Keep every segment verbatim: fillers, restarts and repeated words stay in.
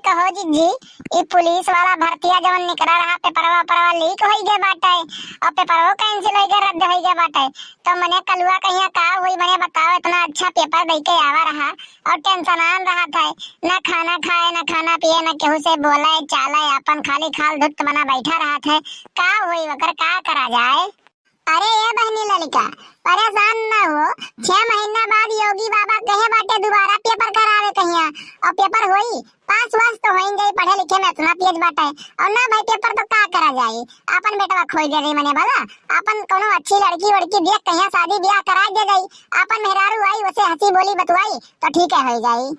तो हो जिज्जी, ई पुलिस वाला भर्तिया जवन निकला रहा, पेपरवा, पेपरवा लीक होई गए बाटे, और पेपरवो कैंसिल होई गए, रद्द होई गए बाटे। तो मने कलुआ कहिया का होई, मने बताओ, इतना अच्छा पेपर दे के आवा रहा और टेंशनान रहत है, ना खाना खाए, ना खाना पिए, ना केहू से बोले चाले, अपन खाली खाल धुत्त बना बैठा रहत है। का होई, ओकर का करा जाए? अरे ए बहनी ललिका, परेशान ना हो, छह महीना बाद योगी बाबा कहे बाटे दोबारा पेपर करावे कहिया, और पेपर होई, पास वास तो होई जाई, पढ़े लिखे में इतना तेज बाटे। और ना भाई पेपर तो का करा जाई, अपन बेटवा खोई दे दे मने भला, अपन कोनो अच्छी लड़की वड़की देख कहिया शादी ब्याह करा दे दई, अपन मेहरारू आई उसे हंसी बोली बतुआई तो ठीक है हो जाई।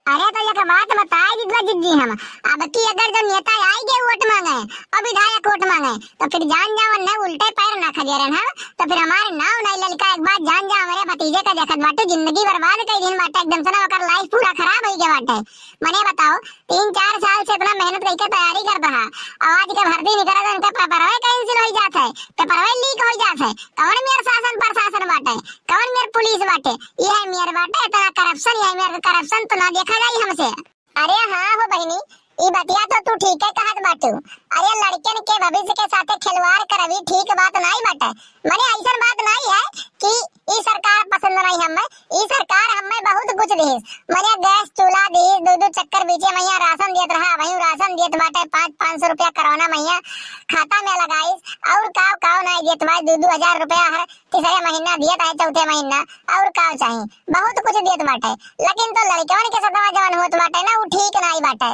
अरे तो एक बात बताए जितवा जिज्जी हम, अब की अगर जब नेता आई गए वोट मांगे और विधायक वोट मांगे तो फिर जान जाओ न उल्टे पैर ना खदेरन हम, तो फिर हमारे नाव नहीं ललिका एक बात जान जाओ, हमारे भतीजे का देखत बाटे जिंदगी बर्बाद कर दिन बाटे एकदम से ना ओकर लाइफ पूरा खराब हो गया बाटे। मने बताओ तीन चार साल से इतना मेहनत करके तैयारी करत रहा और आज के भर्ती निकला तो इनका पेपरवे कैंसिल हो जात है, पेपरवे लीक हो जात है। कौन मेर शासन प्रशासन बाटे, कौन मेर पुलिस बाटे, यह मेर बाटे इतना करप्शन, यह मेर करप्शन तो ना देखा जाई हमसे। अरे हाँ हो बहिनी, ई बतिया तो तू ठीके कहत बाटू। अरे लड़कन के भविष्य के साथे खिलवाड़ करवी ठीक बात नाई बाटे। मने ऐसन बात नाई है कि ई सरकार पसंद नाई हमें, ई सरकार हमें बहुत कुछ दिहिस। मने गैस चूल्हा दिहिस, दो दो चक्कर बीचे मैया राशन देत रहा, वही राशन देत बाटे पाँच पाँच सौ रुपया कोरोना मैया खाता में लगाइस। और काव काव नाई देत बाटे, दो दो हजार रुपया हर तीसरे महीना दिया चाहे चौथे महीना, और का चाही? बहुत कुछ देत बाटे, लेकिन तो लड़कवन के सतवा जवन होत बाटे ना, उ ठीक नाई बाटे।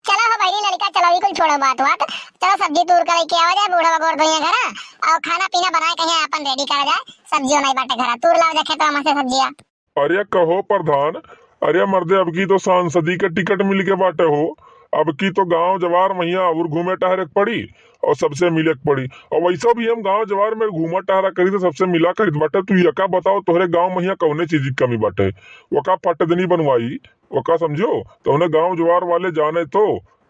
चलो हो बहिनी लड़का, चलो ई कुल छोड़ो बात वात, चलो सब्जी तूर के लेके आवा जाए, बूढ़ा बगोर धोइया घरा, और खाना पीना बनाए कहीं अपन रेडी करा जाए, सब्जियों नाई बाटे घरा, तूर लावा जाए खेतवा में से सब्जिया। अरे कहो प्रधान, अरे मर्दे, अब की तो सांसदी के टिकट मिल के बाटे हो, अब की तो गांव जवार महिया और घूमे टहरे के पड़ी और सबसे मिले के पड़ी। और वैसा भी हम गांव जवार में घूमा टहरा करी तो सबसे मिला करित बाटे। तू यका बताओ, तोहरे गांव महिया कौने चीज की कमी बाटे? वका पटदनी बनवाई, वका समझो, तोहने गांव जवार वाले जाने तो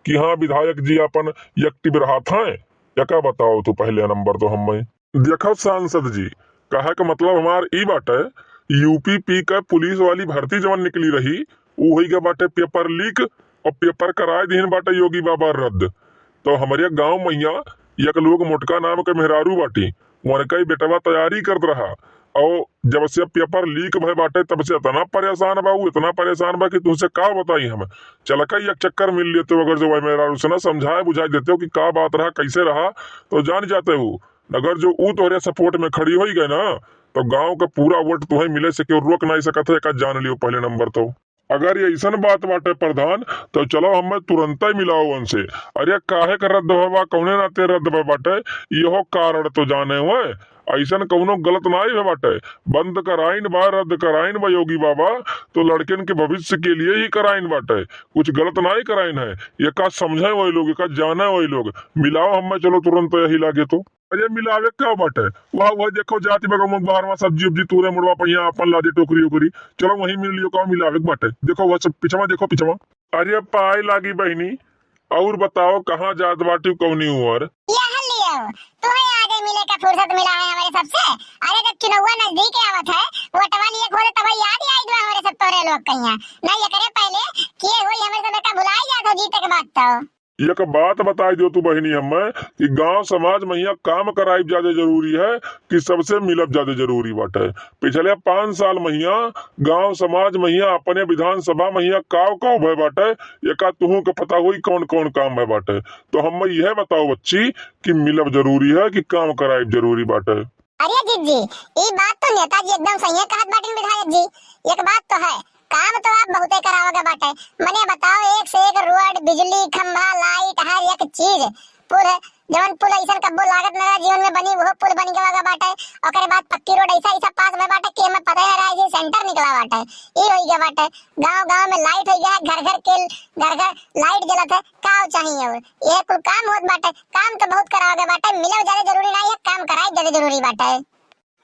कि हाँ विधायक जी अपन एक्टिव रहत हैं। यका बताओ तू, पहले नंबर तो हम देखो सांसद जी, कहे के मतलब हमार ई बाटे, यूपीपी के पुलिस वाली भर्ती जवन निकली रही, उ होई गए बाटे पेपर लीक और पेपर कराए दिहन बाटे योगी बाबा रद्द। तो हमरे गांव महिया एक लोग मोटका नाम के मेहरारू बाटी, उनका ही बेटवा तैयारी करत रहा, और जब से पेपर लीक भय बाटे तब से इतना परेशान बा, उ इतना परेशान बा कि तुमसे का बताई हम। चल का एक चक्कर मिल लेते हो, अगर जो वही मेहरारू से ना समझाए बुझाए देते हो कि का बात रहा, कैसे रहा, तो जान जाते हो। अगर जो ऊ तोहरे सपोर्ट में खड़ी होई गए ना, तो गांव का पूरा वोट तुम्हें मिले से केहू रोक नहीं सकत है, एका जान लियो पहले नंबर तो। अगर ये ऐसन बात बाटे प्रधान, तो चलो हमें तुरंत ही मिलाओ उनसे। अरे काहे का रद्द भवा, कौने नाते रद्द भवा बाटे, यहो कारण तो जाने हुए। ऐसन कौनो गलत नाई भवा बाटे, बंद कराइन बा, रद्द कराइन बा योगी बाबा, तो लड़कन के भविष्य के लिए ही कराइन बाटे, कुछ गलत नाई कराइन है। ये का समझे वही लोग, ये का जाने वही लोग, मिलाओ हमें, चलो तुरंत यही लागे तो। अरे मिलावे का बाटे? वाह, वह देखो जाति बगल में बाहर वहाँ सब्जी उब्जी तूरे मुड़वा पहिया अपन लादे टोकरी ओकरी। चलो वहीं मिल लियो, का मिलावे के बाटे? देखो वह सब पिछवा, देखो पिछवा। अरे पाए लागी बहिनी, और बताओ कहाँ जात बाटी कौनी उमर? यह लियो, तुम्हें आगे मिले का फुर्सत मिला है हमारे सबसे। अरे जब चुनौवा नजदीक आवत है, वोटवा लिए खोले तब याद ही आई दो हमारे सब तोरे लोग कहिया। नहीं ये करे पहले किए हुई हमें सब का भुलाई जात हो जीते के बाद तो। एक बात बताई दो तू बहिनी हमें कि गांव समाज में यहाँ काम कराइब ज्यादा जरूरी है कि सबसे मिलब ज्यादा जरूरी बाटे? पिछले पाँच साल में यहाँ गांव समाज में यहाँ अपने विधानसभा में यहाँ काव काव भय बाटे, एका तुहू के पता होई कौन कौन काम भय बाटे। तो हमें यह बताओ बच्ची कि मिलब जरूरी है कि काम कराइब जरूरी बाटे? अरे जीत जी, ई बात तो नेताजी एकदम सही कहत बाटिन विधायक जी। एक बात तो है, काम तो आप बहुते करावगे बाटे। मने बताओ, एक से एक रोड, बिजली, खंभा, लाइट, हर एक चीज, पुल है, जवन पुल ऐसन कब्बो लागत ना रहा जीवन में बनी, वो पुल बन गवा बाटे। ओकरे बाद पक्की रोड ऐसा ऐसा पास में बाटे कि हमें पता ही ना रहा कि सेंटर निकला बाटे। ई होई गया बाटे, गांव गांव में लाइट होई गया, घर घर के घर घर लाइट जलत है, का चाहिए और? यह कुल काम होत बाटे, काम तो बहुत करावगे बाटे, मिलब ज्यादा जरूरी नहीं है, काम कराए ज्यादा जरूरी बाटे।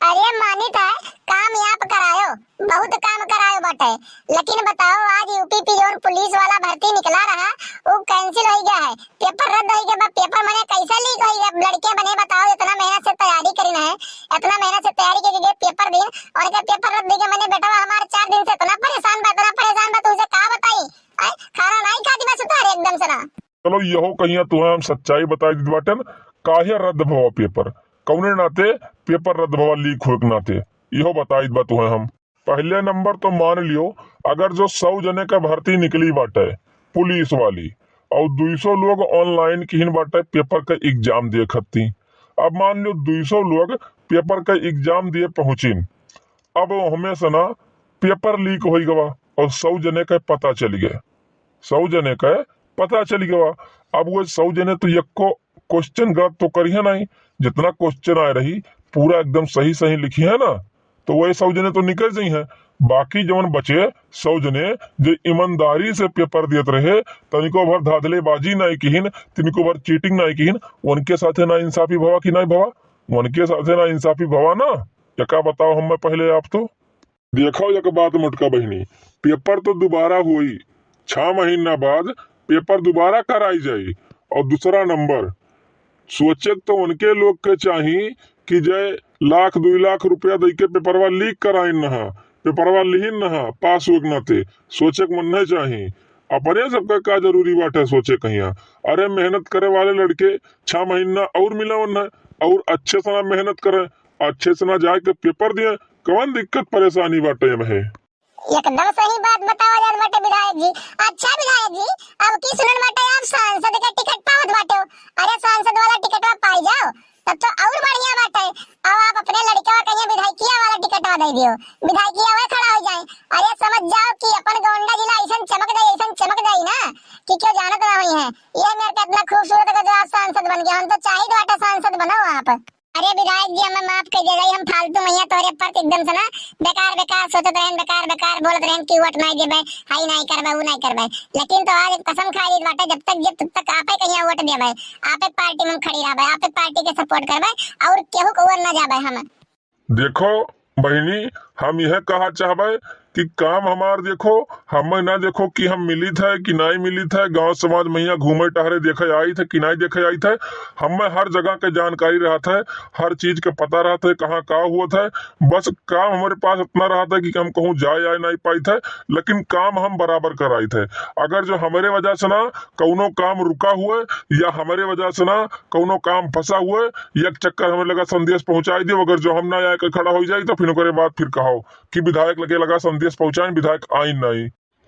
अरे मानित है, काम आप करायो, बहुत काम करायो बाटे, लेकिन बताओ आज यूपीपी जौन पुलिस वाला भर्ती निकला रहा, वो कैंसिल हो गया है, पेपर रद्द हो गया बा। पेपर मने कैसे लीक हो गया? लड़के बने बताओ, इतना मेहनत से तैयारी करी है, इतना मेहनत से तैयारी करके पेपर दी और इनका पेपर रद्द हो गया। मने बेटवा हमारे चार दिन से इतना परेशान बा, इतना परेशान बा, तुमसे का बताई? आय, खाना नहीं खाती बस उतारे एकदम। सुना। चलो, यहो कहिया तुहें हम सच्चाई बताई दीत बाटेन, काहे रद्द भवा पेपर, कौने नाते पेपर रद्द भवा, लीक होए के नाते, यहो बताई दीत बा तुहें हम। पहले नंबर तो मान लियो, अगर जो सौ जने का भर्ती निकली बाटे पुलिस वाली, और दुई सौ लोग online किहिन बाटे पेपर का एग्जाम दिए खत्ती। अब मान लियो, दुई सौ लोग पेपर का एग्जाम दिए पहुँचिन, अब हमें से ना पेपर लीक होई गवा और सौ जने का पता चल गए, सौ जने का पता चल गवा। अब वो सौ जने तो यक्को क्वेश्चन गलत तो करिहे नहीं, जितना क्वेश्चन आए रही पूरा एकदम सही सही लिखिहे ना, तो वही सौ जने तो निकल जइहे। बाकी जवन बचे सौ जने जो ईमानदारी से पेपर दियत रहे, तनिको भर धाधलेबाजी नहीं किहिन, तनिको भर चीटिंग नहीं किहिन, उनके साथे ना इंसाफी भवा कि नहीं भवा? उनके साथे ना इंसाफी भवा ना। यका बताओ हमें पहले आप तो। देखो एक बात मोटका बहिनी, पेपर तो दोबारा होई, छह महीना बाद पेपर दोबारा कराई जाई। और दूसरा नंबर, सोचे तो उनके लोग के चाही कि जे लाख दुई लाख रुपया दई के पेपरवा लीक कराइन नहा, पेपरवा लिहिन नहा, पास होए के नाते सोचे के मन नहीं चाही। अपने सबका का जरूरी बाटे सोचे कहिया? अरे मेहनत करे वाले लड़के छह महीना और मिला उन्हें, और अच्छे से ना मेहनत करे, अच्छे से ना जाए के पेपर दिए, कवन दिक्कत परेशानी बाटे अब है? एकदम सही बात बतावा जात बाटे विधायक जी। अच्छा विधायक जी, अब की सुनन बाटे आप सांसद के टिकट पावत बाटे हो। अरे सांसद वाला टिकटवा पाई जाओ तब तो और बढ़िया बाटे। अब आप अपने लड़कवा कहिया विधायकिया वाला टिकटवा दे दियो, विधायकिया वह खड़ा हो जाए। अरे समझ जाओ कि अपन गोंडा जिला ऐसन चमक जाई, ऐसन चमक जाई ना कि क्यों जानत ना होई है। ये मेरे को इतना खूबसूरत का जो आप सांसद बन गए, हम तो चाहिए बाटे सांसद बनो आप। अरे विधायक जी, हमें माफ कर दे जाई, हम फालतू मैया तोहरे पर एकदम से ना बेकार बेकार सोचत रहन, बेकार बेकार बोलत रहन कि वोट नहीं देबे, हाई नहीं करबे, ऊ नहीं करबे। लेकिन तो आज कसम खाई लीत बाटे, जब तक जियब तब तक आपे कहिया वोट देबे, आपे पार्टी में हम खड़ी रहबे, आपे पार्टी के सपोर्ट करबे और केहू को ओर ना जाबे हम। देखो बहिनी, हम यह कहा चाहबे कि काम हमार देखो, हमें ना देखो कि हम मिलित है कि नहीं मिलित है, गांव समाज में यहाँ घूमे टहरे देखे आइत है कि नहीं देखे आइत है। हमें हर जगह के जानकारी रहत है, हर चीज के पता रहत है, कहाँ का हुअत है। बस काम हमरे पास इतना रहत है कि हम कहूँ जाए आए नहीं पाइत है, लेकिन काम हम बराबर कराइत है। अगर जो हमरे वजह से ना कौनो काम रुका हुए या हमरे वजह से ना कौनो काम फंसा हुए, एक चक्कर हमें लगा संदेश पहुंचाई दियो। अगर जो हम ना आए के खड़ा हो जाए तो फिर ओकरे बाद फिर कहो कि विधायक लगे लगा संदेश पहुंचाएं, विधायक आइन नहीं।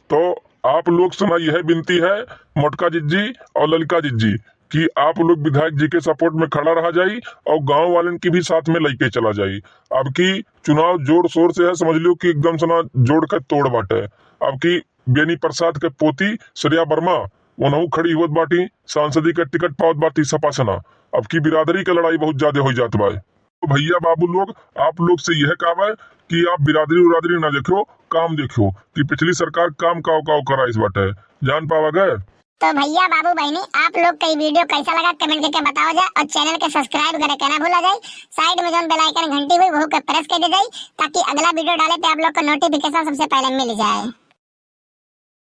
तो आप लोग से ना यह विनती है, मोटका जिज्जी और ललिका जिज्जी, कि आप लोग विधायक जी के सपोर्ट में खड़ा रहा जाई और गांव वालन की भी साथ में लेके चला जाई। अब की चुनाव जोर शोर से है, समझ लियो कि एकदम से ना जोड़ के तोड़ बाटे। अब की बेनी प्रसाद के पोती श्रेया वर्मा ओनहु खड़ी होत बाटी, सांसदी के टिकट पावत बाटी सपा से ना। अब की बिरादरी के लड़ाई बहुत ज्यादा हो जात बा। तो भैया बाबू लोग, आप लोग से यह कहबे कि आप बिरादरी उरादरी ना देखियो, काम देखियो कि पिछली सरकार काम काव काव कराइस बाटे, जान पावा गए। तो भैया बाबू बहनी, आप लोग का ये वीडियो कैसा लगा कमेंट करके बताओ जाए और चैनल के सब्सक्राइब करे के ना भूला जाए। साइड में जौन बेल आइकन घंटी हुई वहू के प्रेस कर दे जाए ताकि अगला वीडियो डाले पे आप लोग को नोटिफिकेशन सबसे पहले मिल जाए।